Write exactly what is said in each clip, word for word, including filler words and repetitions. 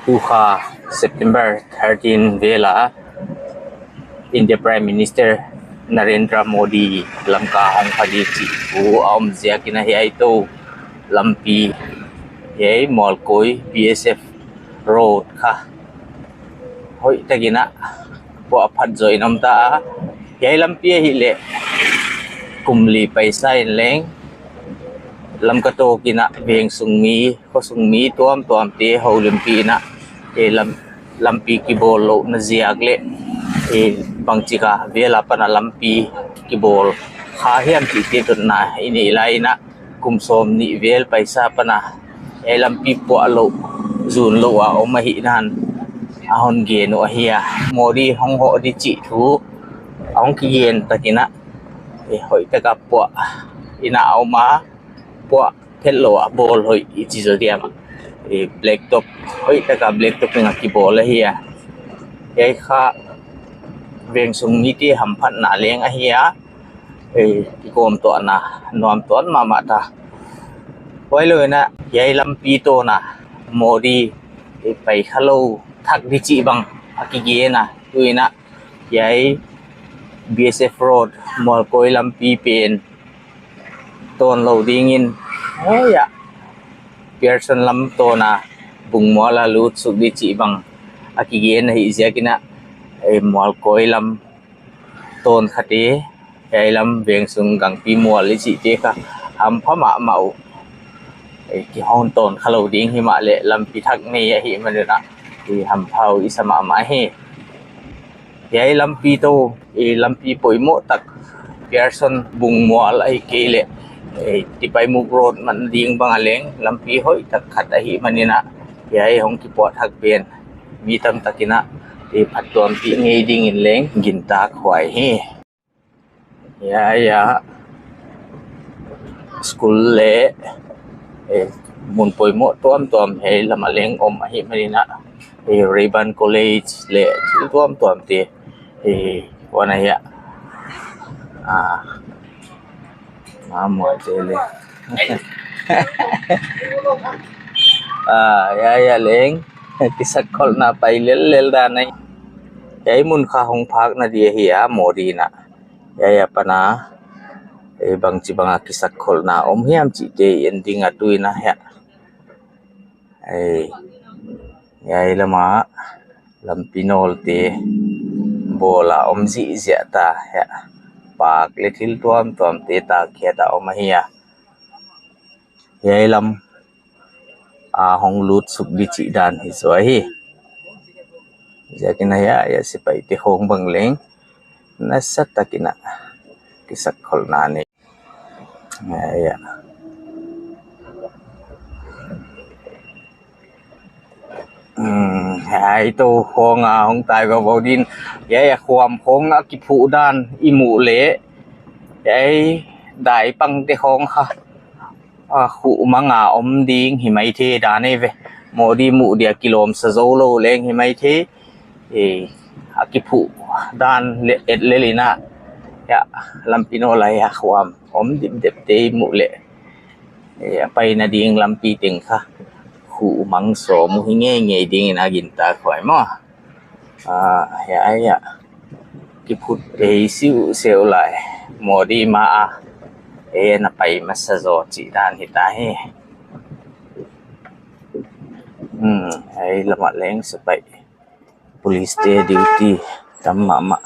Tukha September thirteen vel a India Prime Minister Narendra Modi Lamka hong pha di chih thu a om ziakin a hiai tou lampi, hiai Mualkoi B S F road kha hoihtakin a puahphat zoh in om ta a. Hiai lampi ahihleh kum li paisa in leng Lamka tawk in a veng sung mi, kho sung mi tuamtuamte houlimpih in a, eh, lam, lampi kibawl louhna ziak leh, eh, bangchik a vel apan a lampi kibawl kha hiam chihte dotna i neih lai in a, kum sawmnih vel paisa apan a, eh, lampi puah louh, zun louh a om ahihdan a hon gen uh ahi a. Modi hong hoh di chih thu a hong kigen takin a, eh, hoihtak a puah in a om a, puah phetlou a bawl hoih i chi zaw diam a. Eh, black top, hoihtak a black top in a kibawl ahi a. Hiai kha veng sung mite hamphatna leng ahi a. Eh, kikawmtuahna nuam tuan mahmah ta. Huailou in a, hiai lampi tawn a Modi, eh, pai khalou thak di chih bang a kigen a. Tu in a, hiai B S F road, Mualkoi lampi pen tawn lou dingin, hiai a Pearson lam tawn a Bungmual a lut suk di chih bang a kigen ahih ziakin a, eh, Mualkoi lam tawn khate, hiai lam veng sung Gangpi Mual i chihte kha hampha mahmah uh. Eh, kihon tawn khalou ding himahleh lampi thak nei ahihman in a, eh, hampha uh i sa mahmah hi. Hiai lampi tou, eh, lampi poimoh tak Pearson Bungmual ahihkeileh, eh, Tipaimukh road man ding bang a leng lampi hoihtak khat ahihman in a, hiai hong kipuahthak pen mi tamtak in a, eh, phattuampih ngei dingin leng gintak huai hi. Hiai a school leh, eh, mun poimoh tuamtuam hiai lam a leng om ahihman in a, eh, Rayburn College leh thil tuamtuamte, eh, huan ahi a. Ah, ah, mualte leh. Ah, hiai a leng kisakkholhna pai lellel dan ahi. Hiai mun kha hong phakna di ahi a, Modi in a. Hiai apan a, eh, bangchibang a kisakkholhna om hiam chihte en ding a tu in a hiai. Eh, hiai lam a lampi nawlte bawl a om ziahziah ta hiai. Park leh thil tuamtuamte takkhiat a om ahi a. Hiai lam a hong lut suk di chih dan hi zaw hi. Ziakin a hiai a sipaite khawng bang leng nasatak in a kisakkholhna nei. Hiai a. Hmm, hiai tou khawng a hong tai vauva din. Hiai a khuam khawng a kiphuh dan i muh leh, hiai dai pangte khawng kha, ah, khuh mang a om ding hi maithei dan ahi ve. Modi muh dia kilawmsa zoulou leng hi maithei. Eh, a kiphuh dan leh et lel in a, hiai lampi nawl a hiai khuam om dipdepte i muh leh, eh, a paina ding lampi teng kha khuh mang sawm uh hi ngeingei dingin a gintak huai maw. Ah, hiai a kiphut ei siusiu lai, Modi ma a, eh, na pai masa zaw chih dan hi ta hi. Hmm, hiai lam a leng sipai, police te duty tam mahmah.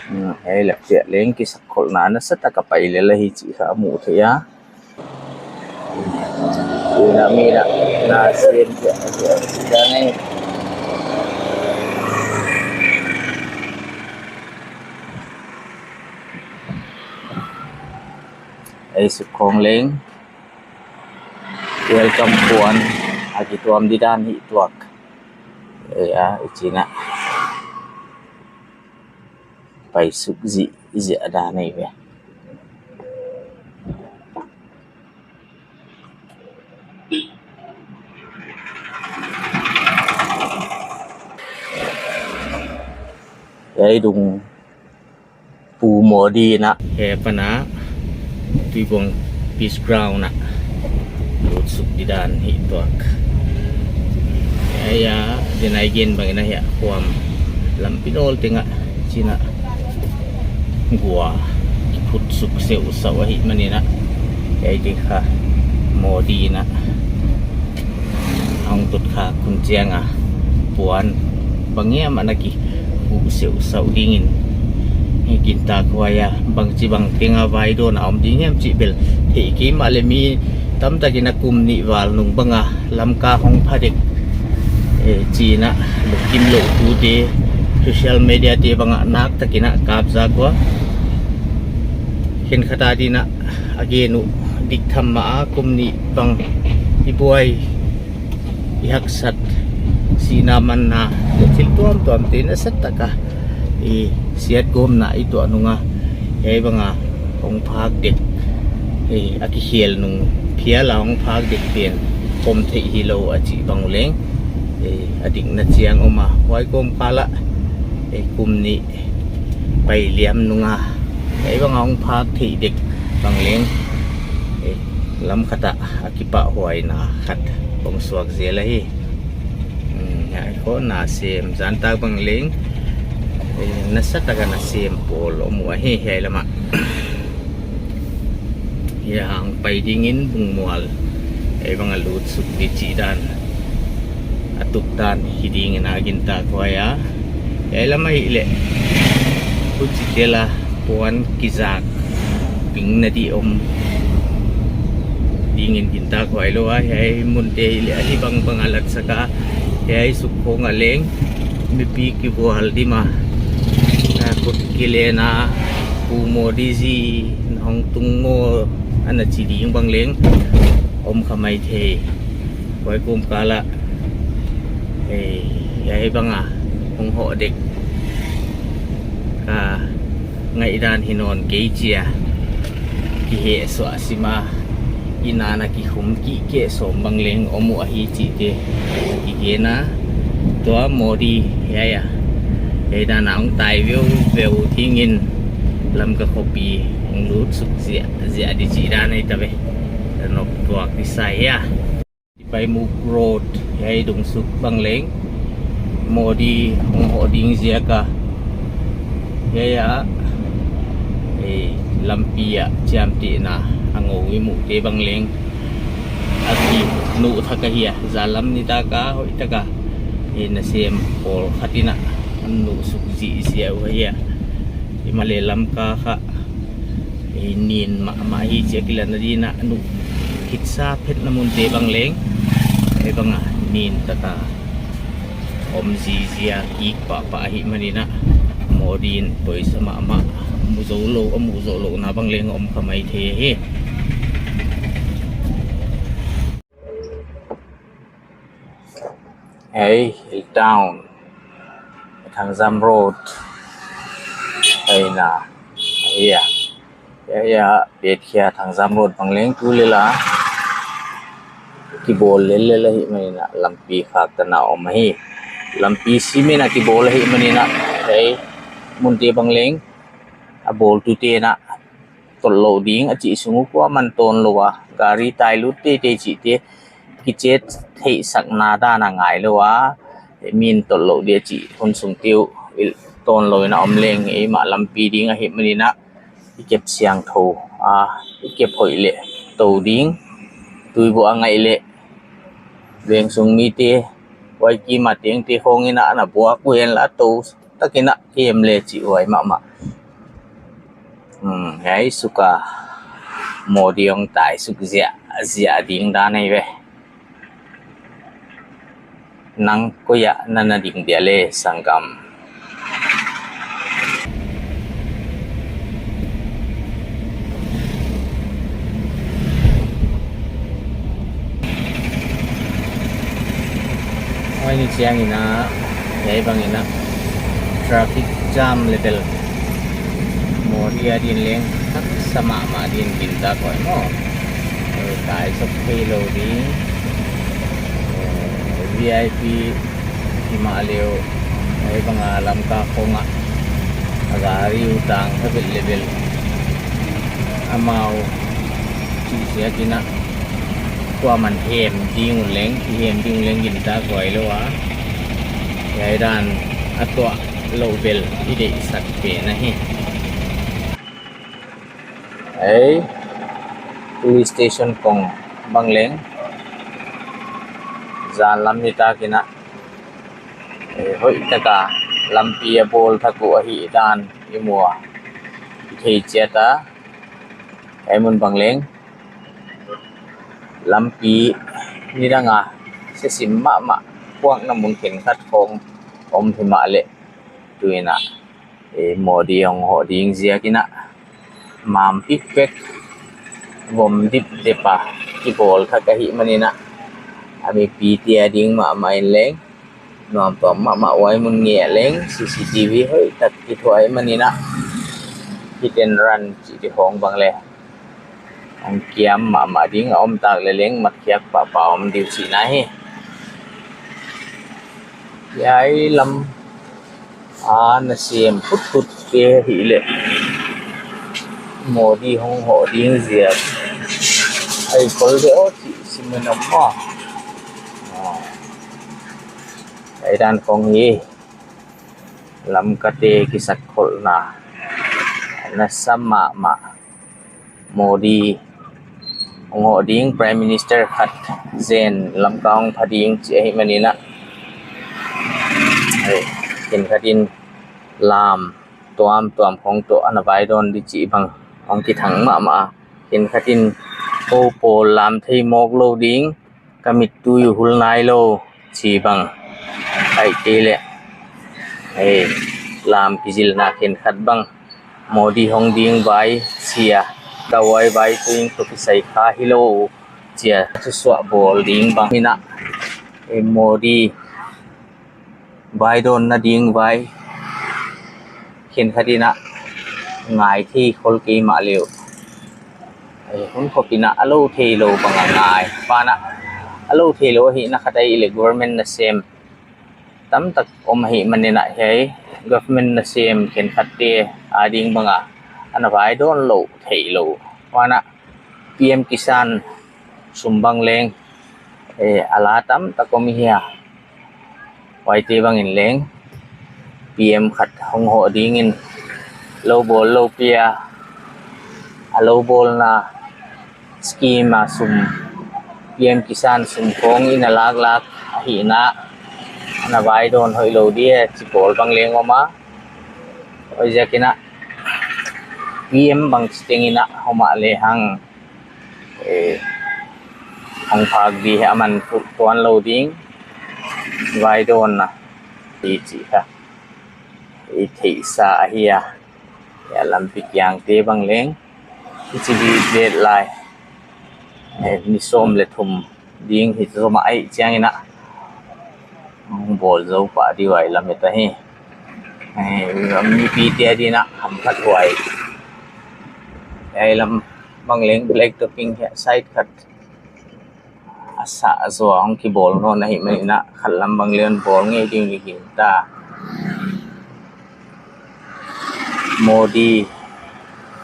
Hmm, hiai lam chiah leng kisakkholhna nasatak a pai lel ahi chih kha a muh theih a. Ina mina na sien chiah chiah chiah nei. Ei suk khawng leng welcome puan a kituam di dan hi tuak. Ei a, i chih in a pai suk zihziah dan ahi ve. Hiai dung Pu Modi in a, hiai apan a Tuibuang Peace Ground a lut suk di dan hi tuak. Hiai a, dinai gen bang in a hiai a, huam lampi nawl teng ah, chin a gua kiphut suk seuhsauh ahihmanin a, hiai te kha Modi in a hong tut khak hun chiang a, puan bang hiam ana kiphuh seuhsauh ding in, hiai Gintakhuai a bangchibang teng a vaidawn a om ding hiam chih bel theih kei mahleh, mi tamtak in a kum nih val nung bang a Lamka hong pha dek, eh, chi in a lungkim louh tute social media te bang ah naktak in a kap zak ua. Khenkhat adin a, a gen uh dik tham mah a, kum nih bang i buai, i haksat, sihna manna leh thil tuamtuam te nasatak a i siatgawmna i tuah nung a, hiai bang a hong phak dek, eh, a kikhel nung phial a hong phak dek pen pom theih hilou a chih bang leng, eh, a dikna chiang om a, huai kawmkal ah, eh, kum nih pai liam nung a, hiai bang a hong phak theih dek bang leng, eh, lam khat ah a kipahhuaina khat hong suak zel ahi. Hmm, hiai khawng nasem, zan tak bang leng, eh, nasatak a nasem pawl om uh ahi hiai lam ah. Hiai a hong pai ding in Bungmual, hiai bang a lut suk di chih dan, a tuk dan hi ding in a Gintakhuai a. Hiai lam ahihleh, huchi tel a puan kizak pingna di om ding in Gintakhuai lou a, hiai mun te ahihleh a di bangbang a latsak a, hiai suk khawng ah leng mipi kivual dim a, a khut kilen a, Pu Modi ji, na hong tung maw, ana chi ding bang leng om kha maithei. Huai kawmkal ah, eh, hiai bang a hong hoh dek ka ngaihdan hi nawn kei chia, kihehsuah sim a, inn ah ana kikhum kik kei sawm bang leng om uh ahi chih te kigen a. Tua Modi hiai a, hiai dan a hong tai veuveu ding in Lamka khopi hong lut suk ziahziah di chih dan ahi ta ve. Nop tuak di sa hia. Tipaimukh Road, hiai dung suk bang leng Modi hong hoh ding ziak a, hiai a, eh, lampi ah chiamtehna a ngou i muh te bang leng a kinuh thak ahi a, zan lam nitak a hoihtak a, eh, nasem pawl khat in a nuh suk zihziah uh ahi a. Himahleh Lamka kha, eh, nin mahmah hi chia, kilatna din a nuh khitsa phetna mun te bang leng, eh, bang a nin tak a om zihziah kik pahpah ahihmanin a, Modi in poisa mahmah, mu zoulou, a mu zoulou na bang leng om kha maithei hi. Hiai, hiai town, Thangzam Road, hiai na, hiai a, hiai a, Betkhia Thangzam Road bang leng tu lel a kibawl lellel ahihmanin a lampi khaktan a om ahi. Lampi cement a kibawl ahihmanin a, hiai mun te bang leng a bawltute in a tolh louh ding a chih sung uh kuaman tawn lou a, gari tai lut teitei chih te, kiche theihsakna dan a ngai lou a, min tolh louh dia chih hun sung te uh tawn lou in a om leng, eimah lampi ding ahihmanin a i kep siangthou a, i kep hoih leh tou ding, tuibuah a ngaih leh veng sung mite, huai kim a tengte khawng in a ana buak uh hen la, tou tak in a kem leh chih huai mahmah. Hmm, hiai suk a Modi hong tai suk ziahziah ding dan ahi ve. Nang koi ah na na ding dia leh, sanggam? Huai ni chiangin a, hiai bangin a traffic jam leh bel Modi adin leng haksa mahmah ding in tak huai maw. Eh, tai sawk theilou ding. Eh, V I P himahleh uh, hiai bang a Lamka khong ah a gari uh tang kha bel leh bel, amau chih ziakin a Kuaman hem ding un leng, i hem ding un leng gintak huai lou a. Hiai dan a tuah lou bel i deihsak pen ahi. Ei, police station kong bang leng, zan lam nitak in a, ei, hoihtak a lampi a bawl thak uh ahihdan i mu a, i thei chiat a. Ei, mun bang leng, lampi nidang a sisim mahmah, puakna mun khenkhat khong om himahleh, tu in a, ei, Modi hong hoh ding ziak in a, mam pikpek, vom dipdip a kibawl thak ahihman in a, a mipite ading mahmah in leng nuam tuam mahmah, huai mun ngei a leng C C T V hoihtak kithuah ahihman in a, hit and run chih di khong bang leng hong kiam mahmah ding, a om tak leh leng matkhiak pahpah om di uh chihna hi. Hiai lam a nasem phutphut te ahihleh, Modi hong hoh ding ziak a i kol de aw chih sim in om maw. Ei, dan khong hi Lamkate kisakkholhna nasa mahmah. Modi hong hoh ding, Prime Minister khat zen Lamka hong pha ding chih ahihman in a, ei, khenkhat in lam tuamtuam khong toh ana vaidawn di chih bang hong kithang mahmah a. Khenkhat in, kou pawl lam thei mawk lou ding, ka mittui uh hul nailou chih bang, ahihkeileh, ei, lam kizilna khenkhat bang, Modi hong ding vai chia, ka huai vai tuing toh kisai kha hilou chia, thusuah bawl ding bang in a, ei, Modi vaidawnna ding vai khenkhat in a ngai thei khol kei mahleh uh, ei, hun khop in a, a lou theilou bang a ngai. Huan a, a lou theilou ahihna khat ahihleh government nasem tamtak om ahihman in a, hiai government nasem khenkhatte ading bang a ana vaidawn lou theilou. Huan a, P M Kisan sum bang leng, eh, a la tamtak om hi a. Huaite bang in leng, P M khat hong hoh ding in, lou bawl lou pia, a lou bawlna scheme a sum, P M Kisan sum khong in a laklak ahihna, ana vaidawn hoihlou dia chih pawl bang leng om a. Huaiziak in a, P M bang chiteng in a om a lehang, eh, hong phak di hi a man tuan lou ding, vaidawnna di chih kha i theihsa ahi a. Hiai lampi kiangte bang leng, i chi di vet lai, eh, ni sawm leh thum ding hi zomah ahih chiang in a, hong bawl zou pah di uh ahi lamet ahi. Eh, mipite ading in a hamphathuai. Hiai lam bang leng black topping hiai side khat a sah zaw hong kibawl nawn ahihman in a, khat lam bang leng bawl ngei ding ni gingta. Modi,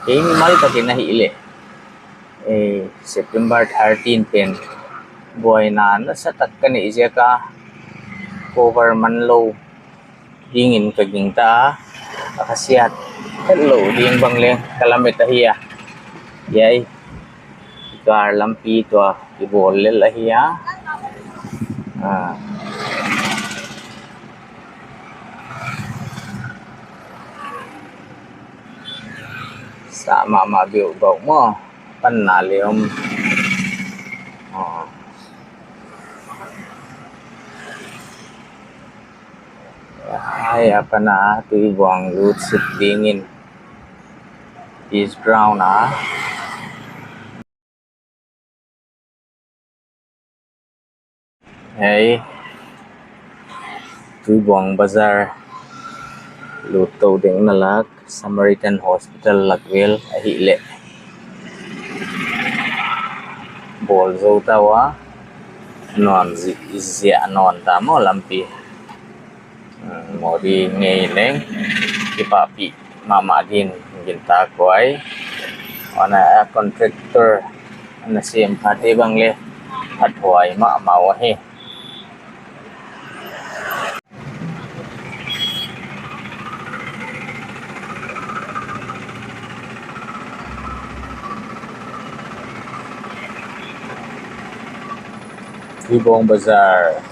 kei mimal tak in ahihleh, eh, September thirteen pen buaina nasatak ka neih ziak a cover man lou ding in ka gingta a, a khasiat hetlou ding bang leng ka lamet ahi a. Hiai kar lampi tua kibawl lel ahi a. Ah. Sah mahmah beuh bauh maw, panna leh om. Ah. Hiai apan a Tuibuang lut suk ding in, Peace Ground a. Hiai Tuibuang Bazar lut tou ding na lak, Samaritan Hospital lak vel ahihleh bawl zou ta ua, nuam zi-, ziah nawn ta maw lampi. Hmm, Modi ngei leng kipahpih mahmah din gintak huai. Huan a contractor ana sem phate bang leh Phathuai mahmah uh ahi. Tuibong Bazar.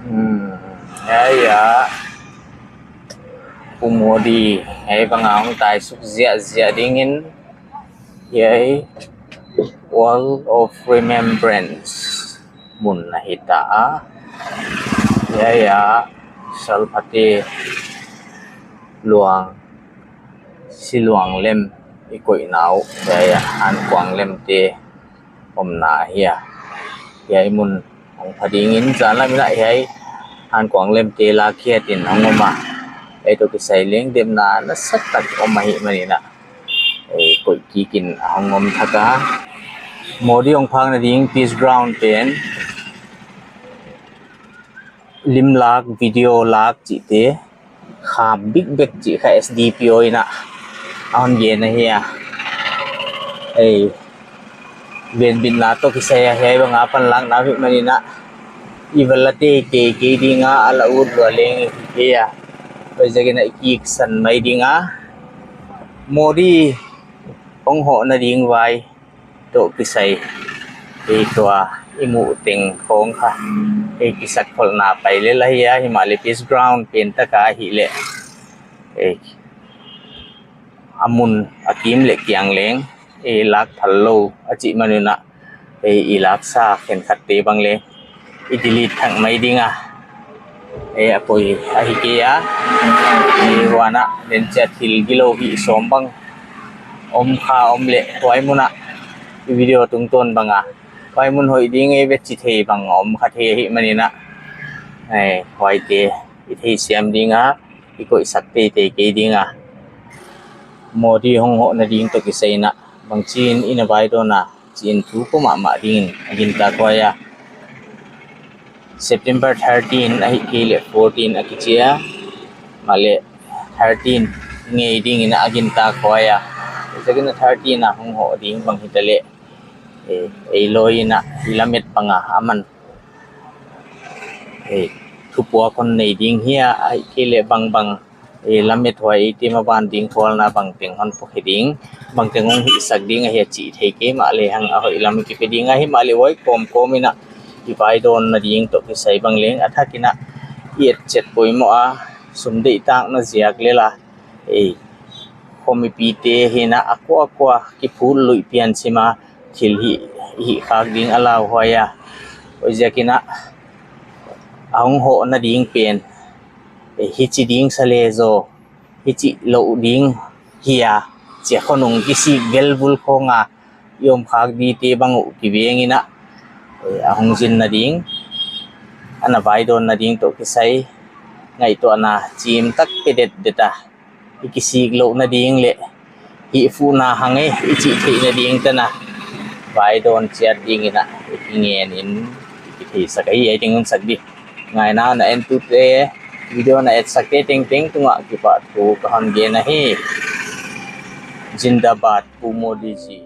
Hmm, hiai ah Pu Modi hiai bang a hong taisuk ziahziah dingin, hiai Wall of Remembrance mun ahi ta a. Hiai ah salphate luang, siluang lem i koihna uh, hiai ah hankuang lemte omna ahi a. Hiai mun hong pha dingin zanlam in ah hiai hankuang lemte lak hiat in hong om a, ei toh kisai leng demna nasatak om ahihman in ah, ei koih kik in a hong om thak a. Modi hong phakna ding Peace Ground pen lim lak, video lak chihte kham bikbek chih kha S D P O in ah a hon gen ahi a. Ei, venbitna toh kisai a hiai bang a panlakna ahihman in ah i va la teitei kei ding a, a la ut lua leng hi kei a. Huaiziakin ah i kiksan mai ding a, Modi hong hohna ding vai toh kisai, ei tua i muh teng khong kha, ei kisakkholhna pai lel ahi a, himahleh Peace Ground pen tak a ahihleh, ei, a mun a kim leh kiang leng ei lak phal lou a chih man un ah, ei, i laksa khenkhatte bang leng i delete thak mai ding a. Ei, a poi ahi kei a. Ei, huan ah den chiat thil gilou hih sawm bang om kha om leh huai mun ah i video tungtawn bang a, huai mun hoih ding ei ve chi thei bang om kha thei ahihman in ah, ei, huaite i theisiam ding a, i koihsak teitei kei ding a. Modi hong hohna ding toh kisai in ah bangchin i na vaidawn a chih thu kou mahmah dingin a gintak huai a. September thirteen ahihkeileh fourteen a kichi a, mahleh thirteen ngei dingin a gintak huai a. Huaiziakin ah thirteen a hong hoh ding bang hitaleh, eh, ei lawi in ah i lamet bang a aman, eh, thupuak hon nei ding hia, ahihkeileh bangbang, eh, lamet huai ei team a van ding khualna bangteng hon pawtkhe ding, bangteng hong hihsak ding ahia chih thei kei, mahleh hang a hoih lam i kipe ding a, himahleh huai kawmkawm in ah i vaidawnna ding toh kisai bang leng a thak in ah i etchet poimoh a, sum deihtakna ziak lel a, ei, khomipite hi in ah a kuakua kiphut luih pian sim a thil hih, hih khak ding a lauhuai a. Huaiziakin ah a hong hohna ding pen, eh, hichi ding sa leh zaw, hichi lou ding hia, chia khonung kisik gelvul khong a i om khak dingte bang uh kiveng in ah, eh, a hong zinna ding, a na vaidawnna ding toh kisai ngaihtuahna chim tak pe detdet a, i kisik louhna ding leh hihfuhna hang e i chih theihna ding tan a vaidawn chiat dingin ah i ngen in i kitheisak ahi, ei, ding unsak di. Ngaihna na entute, video na etsakte tengteng tungah kipahthu ka hon gen ahi. Zindabad Pu Modi ji.